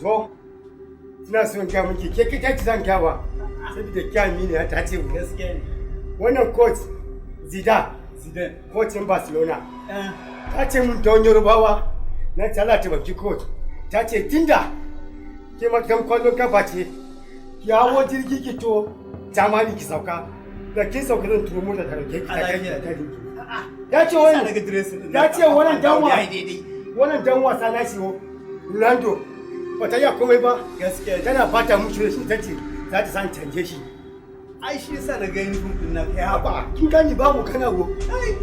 Zo. Ina son gaya miki, ke kita ki zan gaya saboda kyami ne ta ce. Gaskiya ne. Wannan coach Zidane, Zidane. coachin Barcelona. Ta ce mun don Yorubawa na ce Allah taimaki coach. Ta ce tinda ke makan kwallon kafa ce, ki hawo jirgi ki to Germany ki sauka. Da kin sauka, zan turo mota ta dauke ki ta kai ki ta ki. Ya ce Sa wannan daga dressing din. Ya ce wannan dan wa Ya yi daidai. wannan dan wasa na shi Ronaldo ba ta iya komai ba. Gaskiya ne. Tana fata mushi da shi, ta ce za ta san canje shi. Ai shi yasa na ga uniform din na kai haba. Ba kin gani babu kana wo. Ai.